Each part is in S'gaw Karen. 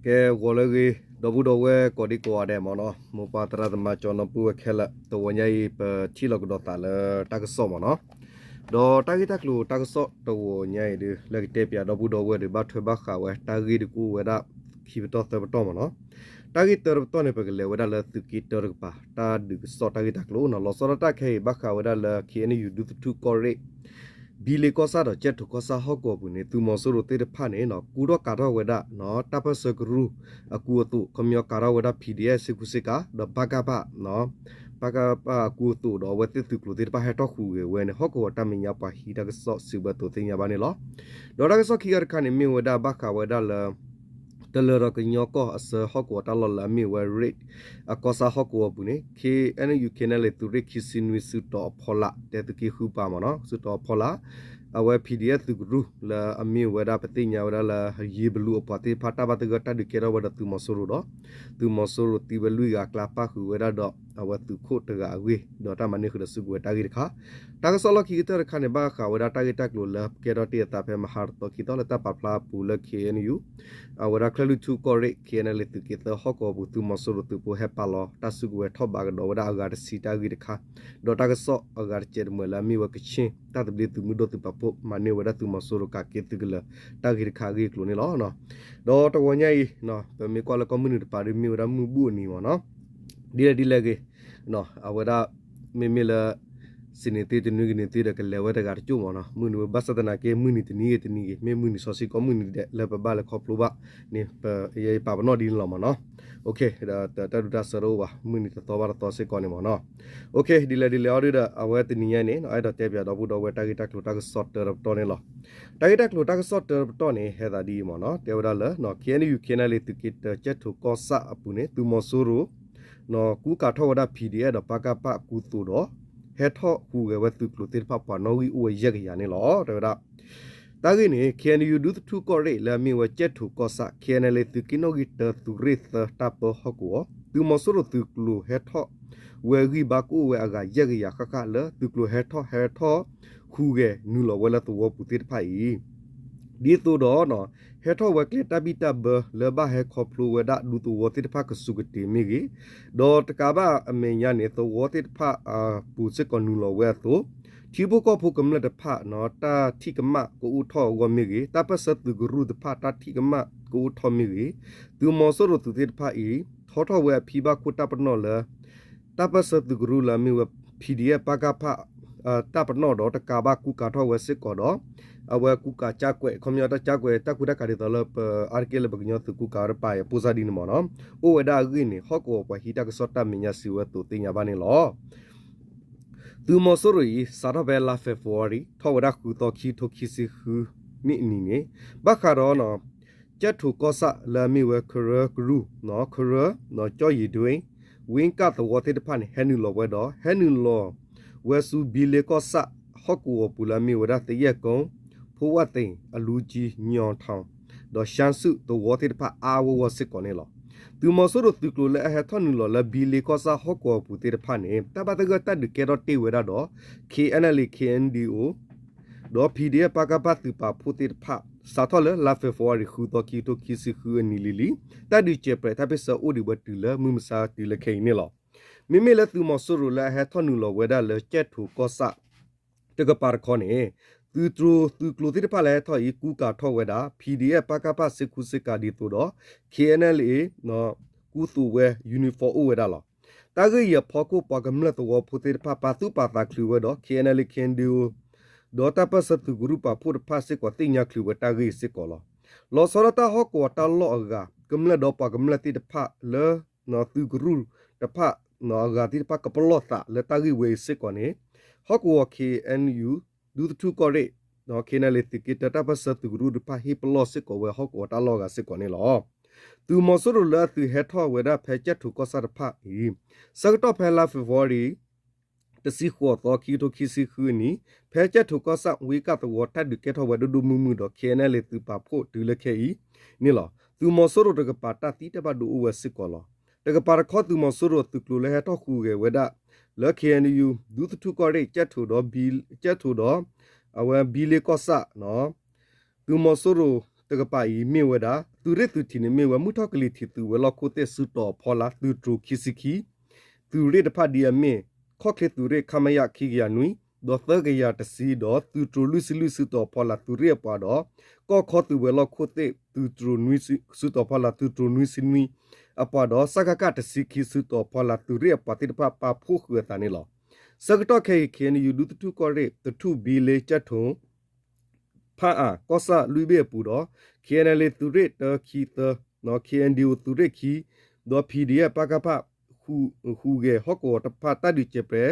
ကဲ ဂီၤလၢအဂ့ၤ ဒီပုၢ်ဒီဝဲၢ်ကိးဒံကိးဂၤဒဲးမ့ၢ်နီၤ, မိၢ်ပၢ်သရၣ်သမါ ကၠီၤနီၢ်ပုၢ်ဝဲၢ်ခဲလၢာ် တဂီၤညါအံၤ ပထံၣ်လိာ်ကဒီးသးလၢတၢ်ကစီၣ်မ့ၢ်နီၤ, ဒီးတၢ်ဂ့ၢ်တၢ်ကျိၤတၢ်ကစီၣ်တဂီၤညါအံၤဒီး လၢကတဲပၠးဒီပုၢ်ဒီဝဲၢ်ဒီး ဘၣ်ထွဲဘၣ်ဃးဝဲတၢ်ဂ့ၢ်တကူၣ်ဝဲဒၣ် ခံပတီၢ်သၢပတီၢ်မ့ၢ်နီၤ, တၢ်ဂ့ၢ်တၢတပတီၢ်န့ၣ် ပကလဲၤဝဲဒၣ်လၢသုးက့တၢတကပၤ တၢ်ဒုးကစီၣ်တၢ်ဂ့ၢ်တၢ်ကျိၤနီၤ, လီၤဆီဒၣ်တၢ်ခဲအံၤ ဘၣ်ဃးဝဲဒၣ်လၢ ခ့ၣ်အဲၣ်ယူၣ် ဒူသထူၣ်ကီၢ်ရ့ၣ် ဘံလ့ကီၢ်ဆၣ်ဒီးကၠဲၣ်ထိၣ်ကီၢ်ဆၣ်ဟီၣ်ကဝီၤပူၤန့ၣ် သုးမီၤစိရိၤသ့ၣ်တဖၣ်န့ၣ် ကူထီၣ်ကၤထီၣ်ဝဲဒၣ် တၢ်ပၢၢ်ဆၢကရူၢ်အကူအသိး ခီပညီကၤထီၣ်ဝဲဒၣ် ဖံဒံၣ်အဲၣ် စ့ၢ်ကူစ့ၢ်ကၤ ဒီး ပကဖ ပကဖ အကူအသိးဒီးအဝဲသ့ၣ်သုးကျိၤသ့ၣ်တဖၣ်ဟဲထီၣ်ဟူးဂဲၤဝဲန့ၣ် ဟီၣ်ကဝီၤတၢ်မဲာ်ညါပှၤဟံးတၢ်ကစီၣ်စံးဝဲအသိးသ့ၣ်ညါဘၣ်န့ၣ်လီၤ. ဒီးတၢ်ကစီၣ်ခံဂၤတခါန့ၣ် မ့ၢ်ဝဲဒၣ်ဘၣ်ဃးဝဲဒၣ်လၢ တလၢၤဒီးကညီကီၢ်အဆၢဟီၣ်ကဝီၤတၢ်လီၢ်လၢအမ့ၢ်ဝဲ ရ့ၣ် အကီၢ်ဆၣ်ဟီၣ်ကဝီၤပူၤန့ၣ် ခ့ၣ်အဲၣ်ယူၣ် ခ့ၣ်အဲၣ်ယူၣ် သုးရ့ၣ်ခံဆံနွံ စုတီၤအဖီလာ် တဲသုးက့ဃုပှၤမ့ၢ်နီၤ, စုတီၤအဖီလာ် အဝဲ ဖံဒံၣ်အဲၣ် သုးကရူၢ်လၢအမ့ၢ်ဝဲဒၣ်ပသ့ၣ်ညါဝဲဒၣ်လၢ ယ့ဘလူအပှၤသ့ၣ်တဖၣ် တၢ်ဘၣ်သဂၢၢ်တၢ်ဒုးကဲထီၣ်ဝဲဒီးသုးမီၤစိရိၤဒီး သုးမီၤစိရိၤသံဝဲလွံၢ်ဂၤအကျါ ပၣ်ဃုာ်ဝဲဒၣ်ဒီးအဝဲသုးခိၣ်တဂၤအဂ့ၢ် ဒီးတၢ်မၤန့ၢ်ဃုာ်ဒီးစုကဝဲၤတၢ်ဂ့ၢ်တခါ, တၢ်ကစီၣ်လီၢ်ခံကတၢၢ်တခါန့ၣ် ဘၣ်ဃးဝဲဒၣ်တၢ်ဂ့ၢ်တၢ်ကျိၤလၢကဲထီၣ်တ့ၢ်အသးဖဲမဟါတသီခံသီလၢတၢ်ပာ်ဖျါအပူၤလၢ ခ့ၣ်အဲၣ်ယူၣ် အဝဲဒၣ်ချၢၣ်လွံၢ်ထူၣ်ကီၢ်ရ့ၣ် ခ့ၣ်အဲၣ်ယူၣ် သုးက့သၢဟီၣ်ကဝီၤပူၤ သုးမီၤစိရိၤသုးဖိဟဲပာ်လီၤတၢ်စုကဝဲၤထီၣ်ဘးကဒီးဝဲဒၣ်အဂၤတဆံတၢ်ဂ့ၢ်တခါ, ဒီးတၢ်ကစီၣ်အဂၤတစဲးတမှဲၤလၢအမ့ၢ်ဝဲကခ့ၣ် တၢ်သဘျ့သုးမုၢ်ဒိၣ်သုးပာ်ဖှိၣ် မၤန့ၢ်ဝဲဒၣ်သုးမီၤစိရိၤကးက့ၤသုးကလၢၤတၢ်ဂ့ၢ်တခါအဂ့ၢ်အကျိၤန့ၣ်လီၤ. ဒီးတဂီၤညါအံၤ ပမ့ၢ်ကွၢ်လၢကီၢ်မုၢ်နုာ်တပၤဒီး မ့ၢ်ဝဲဒၣ်မုၢ်ဘူၣ်အနံၤမ့ၢ်နီၤ, ဒ်လဲၣ်ဒ်လဲၣ်ဂ့ၤ အဝဲဒၣ် မ့မ့ၢ်လၢ စနေသ့တနွံဂ့ၤန့ၣ်သ့ဒီး ကလဲၤဝဲတဂၤတကၠိၢ်မ့ၢ်နီၤ, မုၢ်နံၤဝဲဘၣ်ဆၣ်သနာ်က့ မုၢ်နံၤတနံၤဂ့ၤတနံၤဂ့ၤ မ့ၢ်မုၢ်နံၤစီဆှံကိးမုၢ်နံၤဒဲး လၢပဘၣ်လဲၤခီဖျိဘၣ်န့ၣ် ပယဲပာ်ပနီၣ်ဒ်န့ၣ်လီၤမ့ၢ်နီၤ. တၢ်ဒုးတၢ်ဆၢတအိၣ်ဘၣ် မုၢ်နံၤတသီဘၣ်တသီစ့ၢ်ကီးန့ၣ်မ့ၢ်နီၤ. ဒ်လဲၣ်ဒ်လဲၣ်အီၤဒုဒီး အဝဲတနံၤညါန့ၣ် အဲၣ်ဒိးတဲပၠးဒီပုၢ်ဒီဝဲၢ်တၢ်ဂ့ၢ်တၢ်ကျိၤတၢ်ကစီၣ်တၢတပတီၢ်န့ၣ်လီၤ. တၢ်ဂ့ၢ်တၢ်ကျိၤတၢ်ကစီၣ်တၢတပတီၢ်န့ၣ် ဟဲသးဒ်အံၤမ့ၢ်နီၤ, တဲဝဲဒၣ်လၢ ခ့ၣ်အဲၣ်ယူၣ် ခ့ၣ်အဲၣ်ယူၣ် သုးက့တၢ ကၠဲၣ်ထိၣ်ကီၢ်ဆၣ်အပူၤန့ၣ် သုးမီၤစိရိၤ ကူကၤထီၣ်ဝဲဒၣ် ဖံဒံၣ်အဲၣ် ဒီး ပကဖ အကူသိးဒီး ဟဲထီၣ်ဟူးဂဲၤဝဲသုးကျိၤသ့ၣ်တဖၣ်ပှၤနီၣ်ဂံၢ်အိၣ်ဝဲယဲၢ်ကယၤန့ၣ်လီၤ. တဲဝဲဒၣ် တၢ်ဂ့ၢ်န့ၣ် ခ့ၣ်အဲၣ်ယူၣ် ဒူသထူၣ်ကီၢ်ရ့ၣ်လၢအမ့ၢ်ဝဲကၠဲၣ်ထိၣ်ကီၢ်ဆၣ် ခ့ၣ်အဲၣ်ယူၣ် သုးက့နီၣ်ဂံၢ်တၢ သုးရ့ၣ်သၢတၢ်ပၢဟီၣ်ကဝီၤ သုးမီၤစိရိၤသုးကျိၤဟဲထီၣ်ဝဲဂံၢ်ဘါကအိၣ်ဝဲအဂၤယဲၢ်ကယၤဃၣ်ဃၣ်လၢသုးကျိၤဟဲထီၣ်ဟဲထီၣ်ဟူးဂဲၤနုာ်လီၤဝဲလၢသဝီပူၤသ့ၣ်တဖၣ်အံၤ ဒ်သိးဒီး ဟဲထီၣ်ဝဲကျဲတၢ်ဘံၣ်တၢ်ဘၢလၢဘၣ်ဟဲခီဖျိဝဲဒၣ်ဒူသဝီသ့ၣ်တဖၣ်ကစူၤကတ့ၤမ့ၢ်ဂ့ၤ, ဒီးတကးဘၣ်အမဲာ်ညါန့ၣ် သဝီသ့ၣ်တဖၣ်အပူၤစ့ၢ်ကီးနုာ်လီၤဝဲအသိး, ထံဖိကီၢ်ဖိကမျၢၢ်တဖၣ် တၢ်ထံၣ်ကမၣ်ကအိၣ်ထီၣ်အဂီၢ်မ့ၢ်ဂ့ၤ, တၢ်ပၢၢ်ဆၢသုးကရူၢ်တဖၣ်တၢ်ထံၣ်ကမၣ်ကအိၣ်ထီၣ်မ့ၢ်ဂ့ၤ, သုးမီၤစိရိၤသုးသ့ၣ်တဖၣ်အံၤ ထီထီၣ်ဝဲအဖံဘၣ်ခိၣ်တၢ်ပနီၣ်လၢ တၢ်ပၢၢ်ဆၢသုးကရူၢ်လၢအမ့ၢ်ဝဲ ဖံဒံၣ်အဲၣ် ပကဖ တၢ်ပနီၣ်ဒီးတကးဘၣ်ကူကၤထီၣ်ဝဲစ့ၢ်ကီးဒီး အဝဲကူကၤကၢ်ကွဲး ခီပညီတၢ်ကၢ်ကွဲးတၢ်ကူတၢ်ကၤဒ်သိးလၢပအါတက့ၢ်လၢပကညီသုး ကူကၤတပၤအံၤ အပိစၢ်ဒ်န့ၣ်မ့ၢ်နီၤ, အိၣ်ဝဲဒၣ်အဂ့ၢ်န့ၣ် ဟီၣ်ကဝီၤပှၤဟံးတၢ်ကစီၣ်တၢ်မဲာ်ညါစံးဝဲအသိးသ့ၣ်ညါဘၣ်န့ၣ်လီၤ. သုးမီၤစိရိၤအံၤ စးထီၣ်ဖဲလါ February ထီၣ်ဝဲဒၣ်ဃုသီခံထိခံဆံဃုနံၣ်အနံၤန့ၣ် ဘၣ်ဃးဒီး ကၠဲၣ်ထိၣ်ကီၢ်ဆၣ်လၢအမ့ၢ်ဝဲကရၢကရူၢ် ကရၢ ကၠီၣ်ယံၤဒွ့ ဝ့ကၣ်သဝီသ့ၣ်တဖၣ်န့ၣ် ဟဲနုာ်လီၤဝဲဒီး ဟဲနုာ်လီၤဝဲဆူဘံလ့ကီၢ်ဆၣ် ဟီၣ်ကဝီၤပူၤလၢအမ့ၢ်ဝဲဒၣ်သယဲၢ်ကိ ဖိဝၣ်သ့ၣ် အလူကၠံ ညီၣ်ထီၣ် ဒီးရှါစုၣ်သဝီသ့ၣ်တဖၣ်အါအါဂီၢ်ဂီၢ်စ့ၢ်ကီးန့ၣ်လီၤ. သုးမီၤစိရိၤသုးကျိၤလၢအဟဲထီၣ်နုာ်လီၤလၢဘံလ့ကီၢ်ဆၣ်ဟီၣ်ကဝီၤပူၤသ့ၣ်တဖၣ်န့ၣ် တၢ်ဘၣ်သဂၢၢ်တၢ်ဒုးကဲထီၣ်တ့ၢ်ဝဲဒၣ်ဒီး ခ့ၣ်အဲၣ်ယူၣ် ခ့ၣ်အဲၣ်ယူၣ် ဒီး ဖံဒံၣ်အဲၣ် ပကဖ သုးပာ်ဖှိၣ်သ့ၣ်တဖၣ် စးထီၣ်လၢလါ February ဃုသီခံထိခံဆံဃုအနံၤလံၤလံၤ တၢ်ဒုးစဲးပြဲးတၢ်ပ့ၢ်ဆၢအိၣ်ဒံးဝဲတုၤလၢမုၢ်မဆါတုၤလၢခဲအံၤန့ၣ်လီၤ. မ့မ့ၢ်လၢသုးမီၤစိရိၤလၢအဟဲထီၣ်နုာ်လီၤဝဲဒၣ်လၢကၠဲၣ်ထိၣ်ကီၢ်ဆၣ် တကပၤတခီန့ၣ် သုးကျိၤ သုးကျိၤသ့ၣ်တဖၣ်လၢဟဲထီၣ်အံၤ ကူကၤထီၣ်ဝဲဒၣ် ဖံဒံၣ်အဲၣ် ပကဖ စ့ၢ်ကူစ့ၢ်ကၤဒ်သိးဒီး ခ့ၣ်အဲၣ်ယူၣ် ကူသိးဝဲ uniform အိၣ်ဝဲဒၣ်လီၤ. တၢ်ဂ့ၢ်အံၤအဖီခိၣ် ပှၤကမျၢၢ်သဝီဖိသ့ၣ်တဖၣ် ပာ်သူၣ်ပာ်သးချုးဝဲဒီး ခ့ၣ်အဲၣ်ယူၣ် ခ့ၣ်အဲၣ်ယူၣ် ဒီးတၢ်ပၢၢ်ဆၢသုးကရူၢ်ပာ်ဖှိၣ်တဖၣ်စ့ၢ်ကီး သ့ၣ်ညါချုးဝဲတၢ်ဂ့ၢ်စ့ၢ်ကီးလီၤ. လီၤဆီဒၣ်တၢ်ဟီၣ်ကဝီၤတၢ်လီၢ်အဂၤ ကမျၢၢ်ဒီးပှၤကမျၢၢ်သ့ၣ်တဖၣ်လၢ သုးကရူၢ်တဖၣ် အဂၤသ့ၣ်တဖၣ်ကပလီၢ်သးလၢတၢ်ဂ့ၢ်ဝဲအံၤစ့ၢ်ကီးန့ၣ် ဟီၣ်ကဝီၤ ခ့ၣ်အဲၣ်ယူၣ် ဒူသထူၣ်ကီၢ်ရ့ၣ် ခ့ၣ်အဲၣ်ယူၣ် သုးက့တၢ တၢ်ပၢၢ်ဆၢသုးကရူၢ်တဖၣ် ဟ့ၣ်ပလီၢ်စ့ၢ်ကီးဝဲဟီၣ်ကဝီၤတၢ်လီၢ်အဂၤစ့ၢ်ကီးန့ၣ်လီၤ. သုးမီၤစိရိၤလၢအသုးဟဲထီၣ်ဝဲဒၣ်ဖဲကၠဲၣ်ထိၣ်ကီၢ်ဆၣ်တဖၣ်အံၤ ဆၢကတီၢ်ဖဲလါ February တဆံဃိးသီ ခံကထိခံဆံဃုအနံၤ ဖဲကၠဲၣ်ထိၣ်ကီၢ်ဆၣ်ဝ့ကၣ်သဝီ တၢ်ဒုးကဲထီၣ်ဝဲဒိၣ်ဒိၣ်မုၢ်မုၢ်ဒီး ခ့ၣ်အဲၣ်ယူၣ် သုးပာ်ဖှိၣ်တုၤလၢခဲအံၤန့ၣ်လီၤ. သုးမီၤစိရိၤတကပၤတၢ်သံတၢ်ဘၣ်ဒိအိၣ်ဝဲစ့ၢ်ကီးလီၤ. တကပၤတခီ သုးမီၤစိရိၤသုးကျိၤလၢဟဲထီၣ်ဟူးဂဲၤဝဲဒၣ် လၢ ခ့ၣ်အဲၣ်ယူၣ် ဒူသထူၣ်ကီၢ်ရ့ၣ် ကၠဲၣ်ထိၣ်ဒီး ကၠဲၣ်ထိၣ်ဒီး အဝဲဘံလ့ကီၢ်ဆၣ် သုးမီၤစိရိၤ တကပၤအံၤမ့ၢ်ဝဲဒၣ် သုးရ့ၣ်သုးထံးန့ၣ်မ့ၢ်ဝဲ မုၢ်ထီၣ်ကလံၤထံးသုးဝဲၤလီၢ်ခိၣ်သ့ၣ် စုတီၤအဖီလာ် သုးတြိၤခံဆံခံ, သုးရ့ၣ်တဖၣ်ဒ်အမ့ၢ် ခီၣ်ချ့သုးရ့ၣ် ခမရ ခံကယၤနွံ ဒီးသၢကယၤတဆံ ဒီးသုးတြိၤလွံၢ်ဆံလွံၢ် စုတီၤအဖီလာ်သုးရ့ၣ်အပှၤဒီး ကီၢ်ခီသုးဝဲၤလီၢ်ခိၣ်သ့ၣ် သုးတြိၤနွံဆံ စုတီၤအဖီလာ်သုးတြိၤနွံဆံနွံ အပှၤဒီး စကခ တဆံခံ စုတီၤအဖီလာ်သုးရ့ၣ်အပှၤသ့ၣ်တဖၣ် ပာ်ဖှိၣ်ဃုာ်အသးန့ၣ်လီၤ. ဆၢကတီၢ်ခဲအံၤ ခ့ၣ်အဲၣ်ယူၣ် ဒူသထူၣ်ကီၢ်ရ့ၣ် သထူၣ်ဘံလ့ ကၠဲၣ်ထိၣ် ဖၣ်အၣ် ကီၢ်ဆၣ်လွံၢ်ဘ့ၣ်အပူၤဒီး ခ့ၣ်အဲၣ်ယူၣ် သုးရ့ၣ်တၢ ခံ သၢ, ခ့ၣ်အဲၣ်ယူၣ် သုးရ့ၣ်ခံ ဒီး ပီၣ်ဒီအ့ၣ် ပကဖ ဟူးဂဲၤဟီၣ်ကဝီၤတဖၣ် တၢ်ဒုးစဲးပြဲး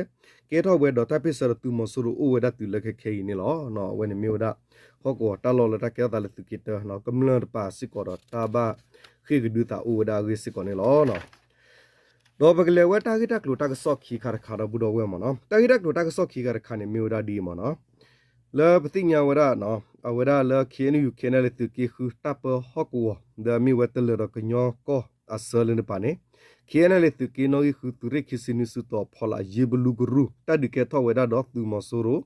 ကဲထီၣ်ဝဲဒီးတၢ်ပ့ၢ်ဆၢဒီးသုးမီၤစိရိၤအိၣ်ဝဲဒၣ်တုၤလၢခဲခဲအံၤန့ၣ်လီၤ. အဝဲန့ၣ်မ့ၢ်ဝဲဒၣ် ဟီၣ်ကဝီၤတၢ်လီၢ်လၢတၢ်ကဲထီၣ်သးလၢသုးက့တၢ ကမျၢၢ်တပၤစ့ၢ်ကီးဒီးတၢ်ဘၣ်ဃ့ၢ်ကဒုသးအိၣ်ဝဲဒၣ်အဂ့ၢ်စ့ၢ်ကီးန့ၣ်လီၤ. ဒီးပကလဲၤဝဲတၢ်ဂ့ၢ်တၢ်ကျိၤတၢ်ကစီၣ်ခံခါတခါဒီပုၢ်ဒီဝဲၢ်မ့ၢ်နီၤ, တၢ်ဂ့ၢ်တၢ်ကျိၤတၢ်ကစီၣ်ခံခါတခါန့ၣ် မ့ၢ်ဝဲဒၣ်ဒ်အံၤမ့ၢ်နီၤ, လၢပသ့ၣ်ညါဝဲဒၣ် အဝဲဒၣ်လၢ ခ့ၣ်အဲၣ်ယူၣ် ခ့ၣ်အဲၣ်ယူၣ် သုးက့ဃုတၢ်ပၢဟီၣ်ကဝီၤ ဒီးမ့ၢ်ဝဲတလၢၤဒီးကညီကီၢ်အဆၢလၢန့ၣ်တပၤန့ၣ် ခ့ၣ်အဲၣ်ယူၣ် သုးက့နီၣ်ဂံၢ်ဃု သုးရ့ၣ်ခံဆံနွံ စုတီၤဖီလာ် ယ့ဘလူကရူၢ် တၢ်ဒုးကဲထီၣ်ဝဲဒၣ်ဒီးသုးမီၤစိရိၤ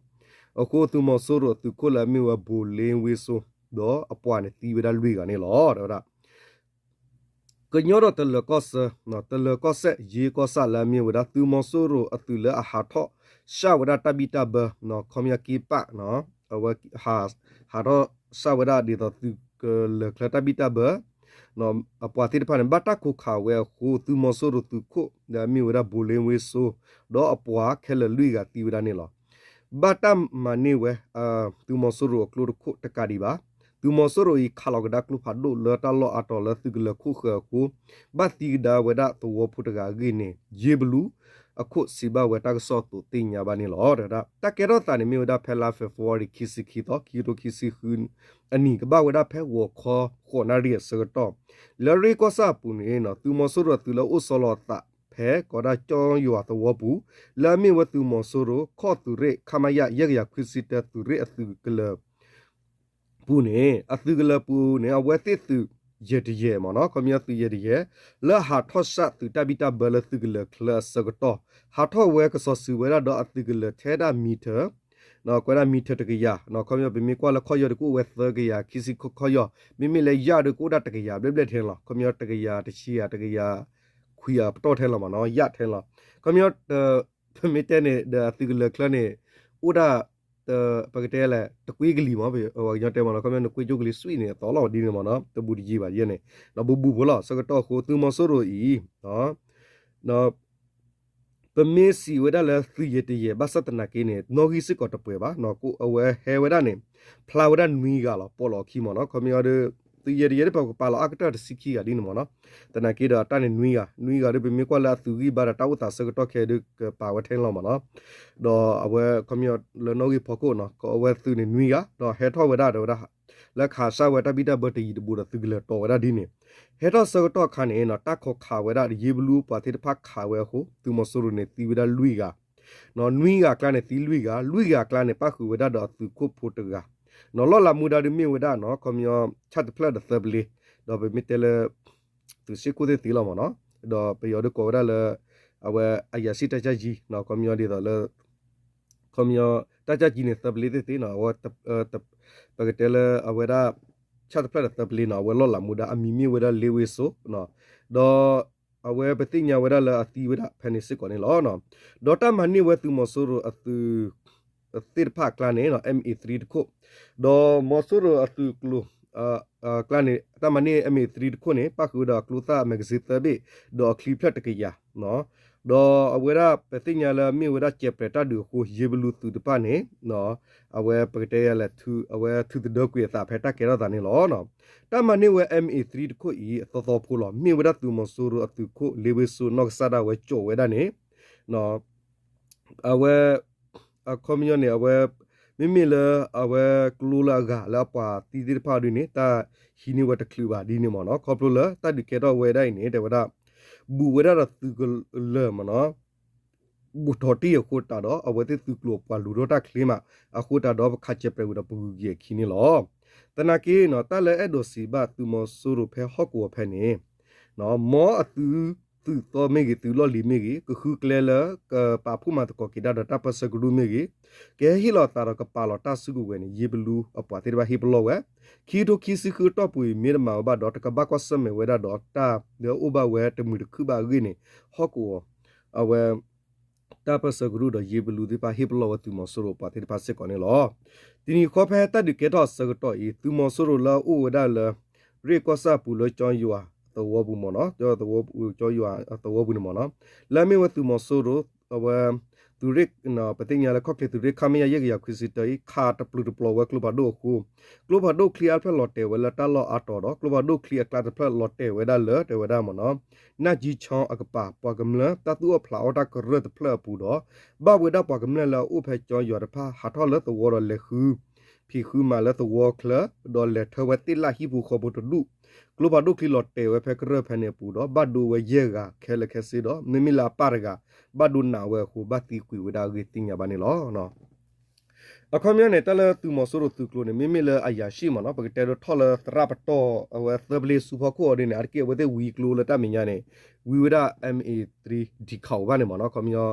အဃိသုးမီၤစိရိၤအသုးခိၣ်လၢအမ့ၢ်ဝဲ ဘိၣ်လ့ဝ့စိ ဒီးအပှၤန့ၣ်သံဝဲဒၣ်လွံၢ်ဂၤန့ၣ်လီၤ. တဲဝဲဒၣ် ကညီဒီးတလၢၤကီၢ်ဆၢ, တလၢၤကီၢ်စဲၣ် ယ့ကီၢ်ဆၣ်လၢအမ့ၢ်ဝဲဒၣ် သုးမီၤစိရိၤအသုးလၢအဟးထီၣ်ဆှၣ်ဝဲဒၣ်တၢ်ဘံၣ်တၢ်ဘၢ, ခီပညီက့ပၣ်, အဝဲ ဟးထီၣ်ဆှၣ်ဝဲဒၣ်ဒ်သိးသုးကလၢၤချၢတၢ်ဘံၣ်တၢ်ဘၢ အပှၤသ့ၣ်တဖၣ်န့ၣ် ဘၣ်တၢ်ခိးခးဝဲအဃိ သုးမီၤစိရိၤသုးခိၣ် ဒီးအမ့ၢ်ဝဲဒၣ် ဘိၣ်လ့ဝ့စိ ဒီးအပှၤခဲလၢာ်လွံၢ်ဂၤသံဝဲဒၣ်န့ၣ်လီၤ. ဘၣ်တၢ်မၤန့ၢ်ဝဲ သုးမီၤစိရိၤအကျိတခိၣ်တကးဒံးဘၣ်. သုးမီၤစိရိၤအံၤ ခးလီၤကဒါကျိဖးဒိၣ်လၢတၢ်လီၢ်အါတီၤလၢသုးကလၢၤခိၣ်ဃၢၤအဃိ ဘၣ်သံကဒါဝဲဒၣ်သဝီဖိတဂၤအဂ့ၢ်န့ၣ် ယ့ဘလူအခိၣ်စံးဘၣ်ဝဲတၢ်ကစီၣ်အသိးသ့ၣ်ညါဘၣ်န့ၣ်လီၤ. တၢ်ကဲထီၣ်သးန့ၣ်မ့ၢ်ဝဲဒၣ်ဖဲလါ February ခံဆံခံသီ ခံကထိခံဆံဃုအနံၣ် ကဘၣ်ဝဲဒၣ်ဖဲဂီၤခီဃိးနၣ်ရံၣ်အဆၢကတီၢ် လၢရ့ၣ်ကီၢ်ဆၣ်အပူၤန့ၣ် သုးမီၤစိရိၤအသုးလၢအိၣ်ဆီလီၤအသးဖဲကီးဒၣ်ကၠီယွၤသဝီပူၤ လၢအမ့ၢ်ဝဲသုးမီၤစိရိၤ ခီၣ်သုးရ့ၣ် ခမရ ယဲၢ်ကယၤခွံဆံတၢ သုးရ့ၣ်အသုးကလၢၤ ပူၤန့ၣ် အသုးကလၢၤပူၤန့ၣ် အဝဲသ့ၣ်သုးယဲၢ်တယဲၢ်မ့ၢ်နီၤ, ခီပညီသုးယဲၢ်တယဲၢ် လၢဟးထီၣ်ဆှၣ်သုးတၢ်ဘံၣ်တၢ်ဘၢလၢသုးကလၢၤချၢအဆၢကတီၢ် ဟးထီၣ်ဝဲကစီၤစုၤဝဲဒၣ်ဒီးအသုးကလၢၤထဲဒၣ်မံထၢၣ် ကွဲးဒၣ်မံထၢၣ်တကယၤ, ခီပညီပမ့ၢ်ကွၢ်လၢခီၣ်ယီၢ်ဒီးကအိၣ်ဝဲသၢကယၤ ခံဆံခီၣ်ယီၢ်, မ့မ့ၢ်လၢယၣ်ဒီးကအိၣ်ဒၣ်တကယၤဘျဲၣ်ဘျဲၣ်ထဲလီၤ, ခီပညီတကယၤတဆံယၤ တကယၤခွံယၤပတီၢ်ထဲလီၤမ့ၢ်နီၤ, ယၣ်ထဲလီၤ, ခီပညီ ပမ့ၢ်တဲန့ၣ် ဒီးအသုးကလၢၤချၢန့ၣ် အိၣ်ဒၣ် ပကတဲလဲၣ် တကွ့ကလံၤမ့ၢ် ပှၤကညီတဲမ့ၢ်နီၤ, ခီပညီနကွ့ကၠိကလံၤစွံၣ်န့ၣ် အသီလီၤဒ်န့ၣ်မ့ၢ်နီၤ, တဘူးတယံၤဘၣ်ယဲန့ၣ်, ဒီးဘူးဘူးဖိလီၤ ဆၢကတီၢ်အဃိ သုးမီၤစိရိၤအံၤ ပမ့ၢ်စံးဝဲဒၣ်လၢသုးယဲၢ်တယဲၢ် ဘၣ်ဆၣ်သနာ်က့န့ၣ် နီၣ်ဂံၢ်စ့ၢ်ကီးတပှဲၤဘၣ်, အဝဲဟဲဝဲဒၣ်န့ၣ် ဖျါဝဲဒၣ်နွံဂၤလီၤ ပိာ်လီၤအခံမ့ၢ်နီၤ, ခီပညီဒီး သုးယဲၢ်တယဲၢ်ဒီး ပကပာ်လီၤအါကတၢၢ်တဆံခံဂၤဒ်န့ၣ်မ့ၢ်နီၤ, သနာ်က့ဒီးအတၢ်န့ၣ်နွံဂၤ, နွံဂၤဒီး ပမ့ၢ်ကွၢ်လၢအသုးဂံၢ်ဘါဒီးတၢ်အိၣ်သးဆၢကတီၢ်ခဲအံၤဒီး ကပာ်ဝဲထဲလီၤမ့ၢ်နီၤ, ဒီးအဝဲခီပညီလၢနီၣ်ဂံၢ်ဖီခိၣ်နီၤ အဝဲသုးန့ၣ်နွံဂၤ ဒီးဟဲထီၣ်ဝဲဒၣ်တဲဝဲဒၣ် လၢခးစၢ်ဝဲတၢ်ဘံၣ်တၢ်ဘၢတယံၤတဘူးဒီးသုးကလၢၤတီၤဝဲဒၣ်ဒ်န့ၣ်, ဟဲထီၣ်ဆၢကတီၢ်အခါန့ၣ် တၢ်ခိးခးဝဲဒၣ် ယ့ဘလူပှၤသ့ၣ်တဖၣ်ခးဝဲအဃိ သုးမီၤစိရိၤန့ၣ်သံဝဲဒၣ်လွံၢ်ဂၤ, နွံဂၤအကျါန့ၣ်သံလွံၢ်ဂၤ, လွံၢ်ဂၤအကျါန့ၣ် ပၣ်ဃုာ်ဝဲဒၣ်ဒီးအသုးခိၣ်ဖိတဂၤ, လီၢ်လၤမူဒါဒုးမ့ၢ်ဝဲဒၣ်နီၤ ခီပညီ ဆၣ်တဖျၢၣ်ဒီးသၢပလ့ၤ, ဒီးပမ့ၢ်တဲလၢ သုးစ့ၢ်ခိၣ်သ့ၣ်သ့လီၤမ့ၢ်နီၤ, ဒီးပယီၤဒုးကိးဝဲဒၣ်လၢ အဝဲအယၤစံၣ်တၢ်ကၢ်ယံၤ ခီပညီဒ်သိးလၢ ခီပညီ တၢ်ကၢ်ယံၤန့ၣ်သၢပလ့ၤသ့ၣ်သ့နီၤ, အဝဲ ပကတဲလၢအဝဲဒၣ် ဆၣ်တဖျၢၣ်ဒီးသၢပလ့ၤနီၤ, အဝဲလီၢ်လၤမူဒါအမံၤမ့ၢ်ဝဲဒၣ်လ့ဝ့စိနီၤ, ဒီးအဝဲပသ့ၣ်ညါဝဲဒၣ်လၢအသံဝဲဒၣ်ဖဲန့ၣ်စ့ၢ်ကီးန့ၣ်လီၤ. ဒီးတၢ်မၤန့ၢ်ဝဲသုးမီၤစိရိၤအသုး သ့ၣ်တဖၣ်အကျါန့ၣ် MA three တခိၣ်, ဒီးမီၤစိရိၤအသုးကျိၤ အကျါန့ၣ် တၢ်မၤန့ၢ် MA three တခိၣ်န့ၣ် ပၣ်ဃုာ်ဝဲဒီးအကျိသၣ် magazine သၢဘ့ၣ် ဒီးအချံဖျၢၣ်တကယၤ, ဒီးအဝဲဒၣ်ပသ့ၣ်ညါလၢမ့ၢ်ဝဲဒၣ်ကဲးပြဲးတၢ်ဒုးအဃိ ယ့ဘလူသုးတဖၣ်န့ၣ် အဝဲပကတဲယၤလဲၣ် အဝဲထုးသဒၢကွံာ်အသးဖဲတၢ်ကဲထီၣ်သးန့ၣ်လီၤ. တၢ်မၤန့ၢ်ဝဲ MA three တခိၣ်အံၤ အသီသီဖိလီၤ. မ့ၢ်ဝဲဒၣ်သုးမီၤစိရိၤအသုးခိၣ် လ့ဝ့စိနီၢ်ကစၢ်ဒၣ်ဝဲကၠိးဝဲဒၣ်န့ၣ် အဝဲ အခီပညီန့ၣ် အဝဲ မ့မ့ၢ်လၢအဝဲကျိလၢအဂၤလၢအပှၤသံသ့ၣ်တဖၣ်ဒုန့ၣ် တၢ်ဟံးန့ၢ်ဝဲတချုးဘၣ်ဒ်န့ၣ်မ့ၢ်နီၤ. ခီဖျိလၢတၢ်ဒုးကဲထီၣ်ဝဲဒၣ်အံၤန့ၣ် တဲဝဲဒၣ် ဘူးဝဲဒၣ်ဒီးသုးကလၢၤမ့ၢ်နီၤ ဘူးထီၣ်တံၢ်အဃိသတးဒီး အဝဲသ့ၣ်သုးကျိၤအပှၤလူၤထီၣ်တၢ်ချ့မး အဃိသတးဒီး ပခးစဲးပြဲးဝံၤဒီးပဂုၤက့ၤအခံန့ၣ်လီၤ. သနာ်က့နီၤ တၢ်လၢအဲၣ်ဒိးစံးဘၣ်သုးမီၤစိရိၤဖဲဟီၣ်ကဝီၤဖဲန့ၣ် မ်အသုး သုးသီမ့ၢ်ဂ့ၤ သုးလီၢ်လံၤမ့ၢ်ဂ့ၤ ကဃုကျဲလၢ ကပာ်ဖှိၣ်မၤသကိးက့ၤတၢ်ဒီးတၢ်ပၢၢ်ဆၢကရူၢ်မ့ၢ်ဂ့ၤ ကဟဲဟ့ၣ်လီၤအသးဒီးကပာ်လီၤတၢ်စုကဝဲၤန့ၣ် ယ့ဘလူအပှၤသ့ၣ်တဖၣ်ဟ့ၣ်ပလီၢ်ဝဲ, ခံကထိခံဆံဃုအတီၢ်ပူၤအံၤ မ့ၢ်တမၤဝဲဘၣ်ဒီး တကဘၣ်ကွၢ်ဆၢၣ်မဲာ်ဝဲဒၣ်ဒီးတၢ်လၢအအိၣ်ဘၣ်ဝဲတမုာ်တခုၣ်ဘၣ်အဂ့ၢ်န့ၣ် ဟီၣ်ကဝီၤ အဝဲ တၢ်ပၢၢ်ဆၢကရူၢ်ဒီးယ့ဘလူသ့ၣ်တဖၣ်ဟ့ၣ်ပလီၢ်ဝဲသုးမီၤစိရိၤပှၤသ့ၣ်တဖၣ်စ့ၢ်ကီးန့ၣ်လီၤ. တနံၤဃီဖဲတၢ်ဒုးကဲထီၣ်အဆၢကတီၢ်အံၤ သုးမီၤစိရိၤလၢအအိၣ်ဝဲဒၣ်လၢ ရ့ၣ်ကီၢ်ဆၣ်အပူၤလၢကၠီယွၤသဝီပူၤမ့ၢ်နီၤ, ကၠီယွၤသဝီပူၤန့ၣ်မ့ၢ်နီၤ, လၢအမ့ၢ်ဝဲသုးမီၤစိရိၤ အဝဲ သုးရ့ၣ် ပသ့ၣ်ညါလၢခီၣ်ချ့သုးရ့ၣ် ခမရ ယဲၢ်ကယၤခွံဆံတၢအံၤ ခးတပျုာ်တပျီၤဝဲကျိဖးဒိၣ်အဃိ ကျိဖးဒိၣ်ချံအါတဖျၢၣ်လီၤတဲာ်ဝဲလၢတၢ်လီၢ်အါတီၤဒီး ကျိဖးဒိၣ်ချံအကျါတဖျၢၣ်လီၤတဲာ်ဝဲဒၣ်လၢ တဲဝဲဒၣ်မ့ၢ်နီၤ နၢ်ကၠံဆီအကပၤ ပှၤကမျၢၢ်တၢ်သူၣ်အီၣ်ဖျးအီၣ်တၢ်ကရၢၢ်တဖျၢၣ်အပူၤဒီး ဘၣ်ဝဲဒၣ်ပှၤကမျၢၢ်လၢအအိၣ်ဖဲကၠီယွၤတဖၣ် ဟးထီၣ်လၢသဝီဒီးလဲၤဃု ဖံးဃုမၤလၢသဝီချၢ ဒီးလဲၤထၢဝဲသ့ၣ်လၣ်ဟံၣ်ပူၤဃီဖိတဒူၣ်, ကျိဖးဒိၣ်ချံလီၤတဲာ်ဝဲဖဲကရၢၢ်ဖဲန့ၣ်အပူၤဒီး ဘၣ်ဒိဝဲယဲၢ်ဂၤခဲလၢာ်ခဲဆ့ဒီး မ့မ့ၢ်လၢအပၢ်တဂၤ ဘၣ်ဒိနးဝဲအဃိ ဘၣ်သံကွံာ်ဝဲဒၣ်အဂ့ၢ်သ့ၣ်ညါဘၣ်န့ၣ်လီၤ. အခီပညီန့ၣ် တၢ်လၢသုးမီၤစိရိၤသုးကျိၤန့ၣ် မ့မ့ၢ်လၢအရာရှိမ့ၢ်နီၤ ပကတဲဒိးထီၣ်လၢသရၣ်ပတီၢ် အဝဲသၢပလ့ဆူဖီခိၣ်အီၤဒ်န့ၣ် အါတက့ၢ်အဝဲသ့ၣ်ဝံကျိလၢတၢ်မဲာ်ညါန့ၣ် ဝံဝဲဒၣ် M A three ဒံခးအီၤဘၣ်န့ၣ်မ့ၢ်နီၤ ခီပညီ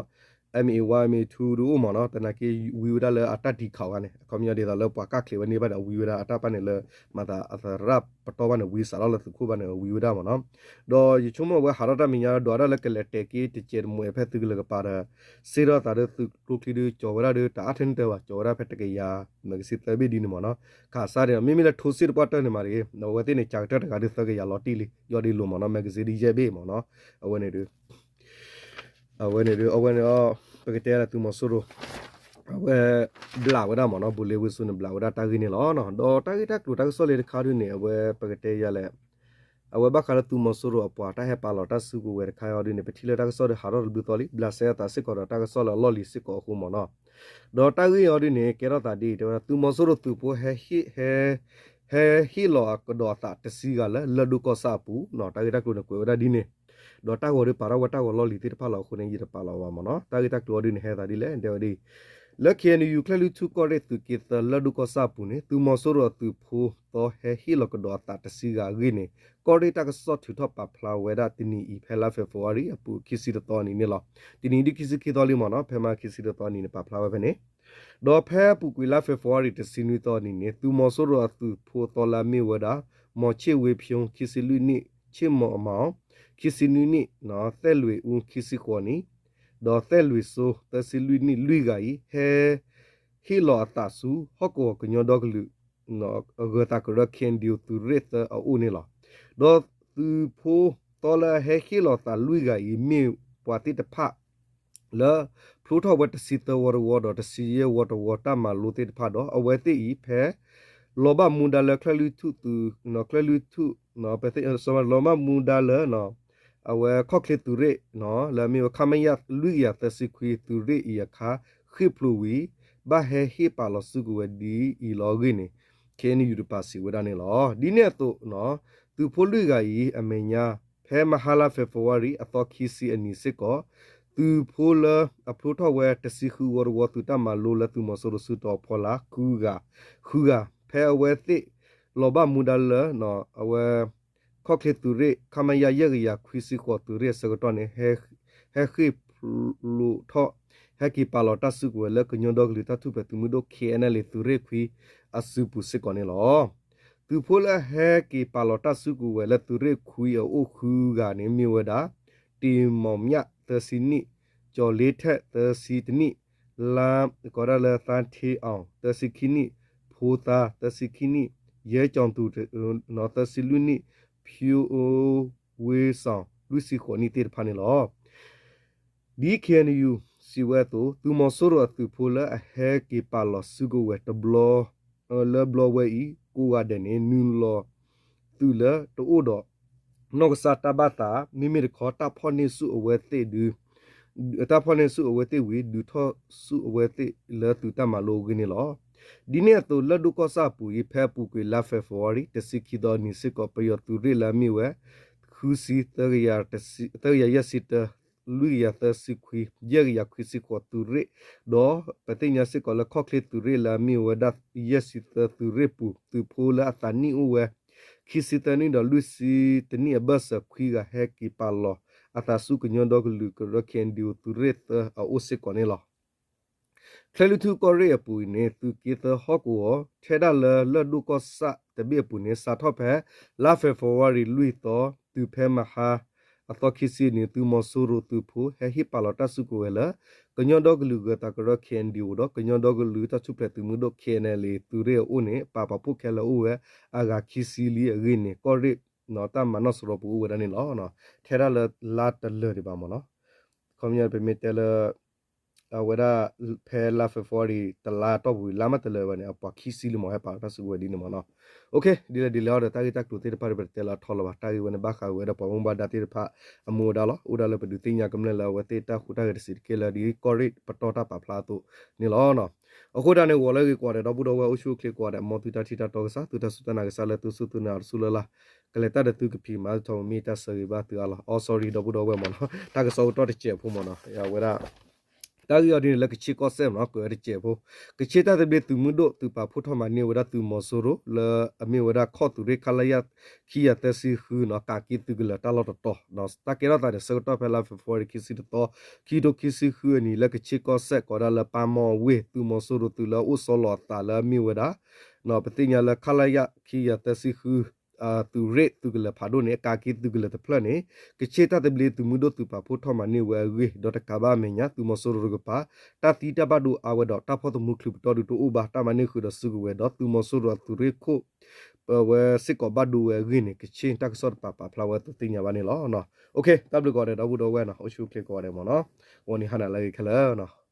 M A one M A two ဒုးအိၣ်မ့ၢ်နီၤ သနာ်က့ဝံဝဲဒၣ်လၢအတၢ်ဒံခးအီၤဘၣ်န့ၣ် အခီပညီဒ်သိးလၢပှၤကၢ်ချ့ဝဲန့ၢ်ဘၣ်န့ၣ် အဝံဝဲဒၣ်အတၢ်ပၢ်န့ၣ်လၢ မၤသးအသရၣ်ပတီၢ်ဘၣ်န့ၣ် ဝံစးထီၣ်လၢသုးခိၣ်ဘၣ်န့ၣ် ဝံဝဲဒၣ်မ့ၢ်နီၤ ဒီးယဆိကမိၣ်ဝဲဟးထီၣ်တၢ်မဲာ်ညါဒီး ဒွးဒၣ်လၢကလဲၤတဲာ်က့ၤတစဲးတမှဲးဖဲသုးကလၢၤကပၤဒီး စ့ထီၣ်သးဒီးသုးကျိချံဒုးကၠီၤဝဲဒၣ်ဒီး တအါထဲန့ၣ်တၢ်ဘၣ် ကၠီၤဝဲဒၣ်ဖဲတကယၤ magazine သၢဘ့ၣ်ဒ်န့ၣ်မ့ၢ်နီၤ ခးစါန့ၣ် မ့မ့ၢ်လၢထိစ့ၣ်တပှၢ်တၢၢ်န့ၣ်မးတဂ့ၤ အဝဲသ့ၣ်န့ၣ် ကးကတၢၢ်တဂၤဒုးသၢကယၤလီၤတံၢ်လံ ယီၢ်ဒ်လိၤမ့ၢ်နီၤ magazine ဒ်ယဲၢ်ဘ့ၣ်မ့ၢ်နီၤ အဝဲန့ၣ်ဒုး အဝဲန့ၣ်ဒုး အဝဲန့ၣ်ဒီး ပကတဲလၢသုးမီၤစိရိၤ အဝဲ ဘျးဝဲဒၣ်မ့ၢ်နီၤ ဘိးလ့ဝ့စိန့ၣ် ဘျးဝဲဒၣ်တၢ်ဂ့ၢ်န့ၣ်လီၤ. ဒီးတၢ်ဂ့ၢ်တၢ်ကျိၤတၢ်ကစီၣ်လၢတခါဒုးန့ၣ် အဝဲပကတဲယၤလဲၣ် အဝဲဘၣ်ဃးလၢသုးမီၤစိရိၤအပှၤတၢ်ဟဲပာ်လီၤတၢ်စုကဝဲၤတခါအံၤဒုးန့ၣ် ပထံၣ်လၢတၢ်ကစီၣ်ဒီးဟးထီၣ်တဘျုးသီလံ ဘျးစဲအသးစ့ၢ်ကီးဒီးတၢ်ကစီၣ်လၢအလီၢ်လံၤစ့ၢ်ကီးအဃိမ့ၢ်နီၤ ဒီးတၢ်ဂ့ၢ်အံၤဒုးန့ၣ် ကဲထီၣ်သးဒ်အံၤ တဲဝဲဒၣ် သုးမီၤစိရိၤသုးဖိ ဟဲဟ့ၣ်လီၤအကဒီးအသးတဆံဂၤလၢ လၢၢ်ဒိၣ်ကီၢ်ဆၣ်အပူၤ တၢ်ဂ့ၢ်တၢ်ကျိၤန့ၣ် ကွဲးဝဲဒၣ်ဒ်န့ၣ် ဒီးတၢ်ဂီၤဒုးပာ်ထီၣ်ဝဲတၢ်ဂီၤလီၢ်လံၤသ့ၣ်တဖၣ်လီၤအဃိန့ၣ် ယတပာ်လီၤဘၣ်မ့ၢ်နီၤ တၢ်ဂ့ၢ်တၢ်ကျိၤအံၤဒုးန့ၣ် ဟဲသးဒ်လဲၣ် တဲဝဲဒ်အံၤ လၢ K N U ကၠဲၣ်လွံၢ်ထူၣ်ကီၢ်ရ့ၣ်သုးက့သၢ လၢၢ်ဒိၣ်ကီၢ်ဆၣ်အပူၤန့ၣ် သုးမီၤစိရိၤအသုးဖိသီဟဲဟ့ၣ်လီၤကဒီးအသးတဆံဂၤအဂ့ၢ်န့ၣ် ကီၢ်ရ့ၣ်တၢ်ကစီၣ်ထုးထီၣ်ပာ်ဖျါဝဲဒၣ်တနံၤအံၤ ဖဲလါ February အပူၤခံဆံတသီအနံၤန့ၣ်လီၤ. တနံၤဒ်ခံဆံခံသီလံမ့ၢ်နီၤ ဖဲမဟါခံဆံတသီအနံၤန့ၣ် ပာ်ဖျါဝဲဖဲန့ၣ် ဒီးဖဲအပူၤကွံာ်လါ February တဆံနွံသီအနံၤန့ၣ် သုးမီၤစိရိၤအသုးဖိသီလၢအမ့ၢ်ဝဲဒၣ် မီၤဆ့ၣ်ဝ့ဖၠိ ခံဆံလွံၢ်နံၣ်, ဆ့ၣ်မီၤအမီၤ ခံဆံနွံနံၣ်, သဲၣ်လွံၢ်အူ ခံဆံဃိးနံၣ်, ဒီးသဲၣ်လွံၢ်စိ သၢဆံလွံၢ်နံၣ်လွံၢ်ဂၤအံၤ ဟဲဟ့ၣ်လီၤအသးဆူ ဟီၣ်ကဝီၤကညီဒီကလုာ် ဂၢၤသးကရၢ K N D O သုးရ့ၣ်သၢအအိၣ်န့ၣ်လီၤ. ဒီးသုးဖိသီလၢအဟဲဟ့ၣ်လီၤသးလွံၢ်ဂၤအံၤ မ့ၢ်ပှၤသ့ၣ်တဖၣ် လၢဖျိထီၣ်ဝဲတဆံသၢဝီတဝီဒီးတဆံယဲၢ်ဝီတဝီတၢ်မၤလိသ့ၣ်တဖၣ်ဒီး အဝဲသ့ၣ်အံၤဖဲ လီၤဘၣ်မူဒါလၢကၠဲၣ်လွံၢ်ထူၣ်သုး ကၠဲၣ်လွံၢ်ထူၣ် လီၤဘၣ်မူဒါလၢ အဝဲခီၣ်ချ့သုးရ့ၣ် လၢအမ့ၢ်ဝဲ ခမရ လွံၢ်ကယၤသၢဆံခွံ သုးရ့ၣ်အံၤအခါ ဃ့ၢ်ဖျိးဝံၤ ဘၣ်ဟဲဟ့ၣ်ပာ်လီၤစုကဝဲၤဒ်အံၤလီၤအဂ့ၢ်န့ၣ် K N U တပာ်စံးဝဲဒၣ်န့ၣ်လီၤ. ဒ်န့ၣ်အသိး သုးဖိလွံၢ်ဂၤအံၤအမဲာ်ညါ ဖဲမဟါလါ February အသီခံဆံအနံၤစ့ၢ်ကီး သုးဖိလၢအဖျိထီၣ်ဝဲတဆံဃုဝီတဝီသုးတၢ်မၤလိလၢသုးမီၤစိရိၤစုတီၤဖီလာ် ဃုဂၤ ဃုဂၤ ဖဲအဝဲသ့ၣ်လီၤဘၣ်မူဒါလၢ အဝဲ ခီၣ်ချ့သုးရ့ၣ် ခမရ ယဲၢ်ကယၤခွံဆံဃိးသုးရ့ၣ်အဆၢကတီၢ်န့ၣ် ဟဲဃ့ၢ်ဖျိးထီၣ် ဟဲက့ၤပာ်လီၤတၢ်စုကဝဲၤလၢကညီဒီကလုာ်တၢ်ထူၣ်ဖျဲးသုးမုၢ်ဒိၣ် K N L A သုးရ့ၣ်ခွံအစုပူၤစ့ၢ်ကီးန့ၣ်လီၤ. သုးဖိလၢအဟဲက့ၤပာ်လီၤတၢ်စုကဝဲၤလၢသုးရ့ၣ်ခွံအအိၣ်ဃုဂၤန့ၣ်မ့ၢ်ဝဲဒၣ် တ့ၢ်မီၣ်မျး သၢဆံနံၣ်, ကၠီၤလ့ထဲး သၢဆံတနံၣ်, လါ ကိးဒၣ်လၢသါထ့အီၣ် သၢဆံခံနံၣ်, ဖိသါ သၢဆံခံနံၣ်, ယဲကၠီၤသူး သၢဆံလွံၢ်နံၣ်, ဖၠိဝ့စီၣ် လွံၢ်ဆံဃိးနံၣ်သ့ၣ်တဖၣ်န့ၣ်လီၤ. ဒ် K N U စံးဝဲအသိး သုးမီၤစိရိၤအသုးဖိလၢအဟဲက့ၤပာ်လီၤစုကဝဲၤတဘျီ လၢဘျီဝဲအံၤ ကိးဂၤဒဲးန့ၣ် နုာ်လီၤသုးလၢတအိၣ်ဒီး နီၢ်ကစၢ်တၢ်ဘၣ်သး မ့မ့ၢ်တခီ တၢ်ဖီၣ်န့ၢ်ဆူၣ်အဝဲသ့ၣ်ဒုး တၢ်ဖီၣ်န့ၢ်ဆူၣ်အဝဲသ့ၣ်ဝံၤ ဒုးထီၣ်ဆူၣ်အဝဲသ့ၣ်လၢသုးတၢ်မၤလိအဂ့ၢ်န့ၣ်လီၤ. ဒ်န့ၣ်အသိး လၢၢ်ဒိၣ်ကီၢ်ဆၣ်အပူၤအံၤ ဖဲအပူၤကွံာ်လါ February တဆံခံသီအနံၤစ့ၢ်ကီး ပယီၤသုးရ့ၣ်လၢအမ့ၢ်ဝဲ ဃုဆံ သၢကယၤယဲၢ်ဆံတၢ လွံၢ်ကယၤသၢဆံခွံ ယဲၢ်ကယၤခွံဆံဃိးသုးရ့ၣ် ဒီးပသ့ၣ်ညါစ့ၢ်ကီးလၢခီၣ်ချ့သုးရ့ၣ်လၢအမ့ၢ်ဝဲဒၣ်ယဲၢ်ဆံသၢသုးရ့ၣ်ပူၤ သုးဖိလၢအသးနံၣ်အိၣ်ဝဲ ခံဆံသၢနံၣ်ဒီးလွံၢ်ဆံတနံၣ်အဘၢၣ်စၢၤခွံဂၤဟဲက့ၤပာ်လီၤ အသးဆူကညီဒီကလုာ်ကရၢ ခ့ၣ်အဲၣ်ယူၣ် သုးရ့ၣ်သၢအအိၣ်စ့ၢ်ကီးန့ၣ်လီၤ. ချ့လူၢ်ထူၣ်ကီၢ်ရ့ၣ်အပူၤအံၤန့ၣ် သုးက့သၢဟီၣ်ကဝီၤ ထဲဒၣ်လၢလၢၢ်ဒိၣ်ကီၢ်ဆၣ်တဘ့ၣ်အပူၤန့ၣ် စးထီၣ်ဖဲ လါဖ့ၤဘြူၤအါရံၤလွံၢ်သီ တုၤဖဲမဟါ အသီခံဆံန့ၣ် သုးမီၤစိရိၤသုးဖိ ဟဲဟ့ၣ်ပာ်လီၤတၢ်စုကဝဲၤလၢ ကညီဒီကလုာ်ဂၢၤသးကရၢ ခ့ၣ်အဲၣ်ယူၣ် ဒီး ကညီဒီကလုာ်တၢ်ထူၣ်ဖျဲးသုးမုၢ်ဒိၣ် ခ့ၣ်အဲၣ်ယူၣ် သုးရ့ၣ်အအိၣ်န့ၣ် ပာ်ပာ်ဖှိၣ်ခဲလၢာ်အိၣ်ဝဲအဂၤခံဆံလံအဂ့ၢ်န့ၣ် ကီၢ်ရ့ၣ် တၢ်မၤနီၣ်စရီပူၤအိၣ်ဝဲဒၣ်န့ၣ်လီၤ. ထဲဒၣ်လၢလါတလၢာ်ဒံးဘၣ်မ့ၢ်နီၤ, ခီပညီပမ့ၢ်တဲလၢ အဝဲဒၣ် ဖဲလါဖ့ၤဘြူၤအါရံၤ တလါတီၢ်ပူၤ လါမ့ၢ်တလၢာ်ဘၣ်န့ၣ် အပှၤခံဆံလံမ့ၢ် ဟဲပာ်လီၤတၢ်စုကဝဲၤဒ်န့ၣ်မ့ၢ်နီၤ. ဒ်လဲၣ်ဒ်လဲၣ်အံၤဒီး တၢ်ဂ့ၢ်တၢ်ကျိၤသ့ၣ်တဖၣ်ဒီး ပတတဲလၢအထီလၢၤဘၣ်. တၢ်ဂ့ၢ်ဝဲန့ၣ် ဘၣ်ဃးဝဲဒီးပှၤဘၣ်မူဘၣ်ဒါသ့ၣ်တဖၣ်အမူဝဲဒၣ်လီၤ. အိၣ်ဒၣ်လၢပဒုးသ့ၣ်ညါကမျၢၢ်လၢအဝဲသ့ၣ်တၢ်ဟူးတၢ်ဂဲၤတစဲးတက့ၢ်လၢ ဒ်ကီၢ်ရ့ၣ်ပတီၢ်တၢ်ပာ်ဖျါအသိးန့ၣ်လီၤ. အဃိဒၣ်န့ၣ် ဂီၤလၢအဂ့ၤကိးဂၤဒဲး ဒီပုၢ်ဒီဝဲၢ် အိၣ်ဆူၣ်အိၣ်ချ့ကိးဂၤဒဲး မ်သုတၢ်ထံၣ်တၢ်တီကစၢ် သုတၢ်စူၢ်တၢ်နာ်ကစၢ်လၢသုစူၢ်သုနာ်တစူၢ်လၢ်လၢ် ကလဲၤတၢ်ဒီးသုကဖံးမၤတထီၣ်မ့ၢ်တၢ်ဆၢဂ့ၤဘၣ်သုအါလီၤ. အိ sorry ဒီပုၢ်ဒီဝဲၢ်မ့ၢ်နီၤ, တၢ်ကစီၣ်ကတီၢ်တစဲးဖိမ့ၢ်နီၤ, အဝဲဒၣ် တၢ်ဂ့ၢ်အံၤဒ်န့ၣ်လၢကခ့ၣ်ကီၢ်စဲၣ်မ့ၢ်နီၤ ကွဲးဝဲတစဲးဖိ, ကခ့ၣ်တၢ်သဘျ့သုးမုၢ်ဒိၣ် သုးပာ်ဖှိၣ်ထီၣ်မၤန့ၢ်ဝဲဒၣ်သုးမီၤစိရိၤ လၢအမ့ၢ်ဝဲဒၣ်ခီၣ်သုးရ့ၣ် ခလရ ခံကယၤသၢဆံဃုနီၤ ကးက့ၤသုးကလၢၤတၢ်လီၢ်တတီၤ, တၢ်ကဲထီၣ်သးန့ၣ် ဆၢကတီၢ်ဖဲလါဖ့ၤဘြူၤအါရံၤ ခံဆံတသီ ခံကထိခံဆံဃုအနံၤ လၢကခ့ၣ်ကီၢ်စဲၣ် ကိးဒၣ်လၢပၢ်မီၢ်ဝ့ၢ် သုးမီၤစိရိၤသုးလၢအအိၣ်ဆီလီၤအသးလၢအမ့ၢ်ဝဲဒၣ် ပသ့ၣ်ညါလၢ ခလရ ခံကယၤသၢဆံဃု သုးရ့ၣ်သုးကလၢၤဖးဒိၣ်န့ၣ် အကးက့ၤသုးကလၢၤတဖျၢၣ်န့ၣ် ကခ့ၣ်တၢ်သဘျ့သုးမုၢ်ဒိၣ်သုးပာ်ဖှိၣ်ထီၣ်မၤန့ၢ်ဝဲအဂ့ၢ် ဒီးတကးဘၣ်အမဲာ်ညါ သုးမီၤစိရိၤတကပၤ တၢ်သံတၢ်ဘၣ်ဒိအါဝဲဒီး တၢ်ဖီၣ်သမူချုးပတီၢ်ဒုးတအိၣ်ဘၣ် တၢ်မၤန့ၢ်ဃုာ်ဒီးစုကဝဲၤဒီး သုးမီၤစိရိၤအသုးရ့ၣ်ခိၣ် ပဝဲစ့ၢ်ကီးဘၣ်ဒိဝဲအဂ့ၢ်န့ၣ် ကခ့ၣ်တၢ်ကစီၣ်တပၤပာ်ဖျါဝဲအသိးသ့ၣ်ညါဘၣ်န့ၣ်လီၤ. တၢ်ဘျုးကိးဂၤဒဲး ဒီပုၢ်ဒီဝဲၢ်နီၤ အိၣ်ဆူၣ်အိၣ်ချ့ကိးဂၤဒဲးမ့ၢ်နီၤ, ဂီၤနံၤဟါနၤလၢအဂ့ၤခဲလၢာ်နီၤ.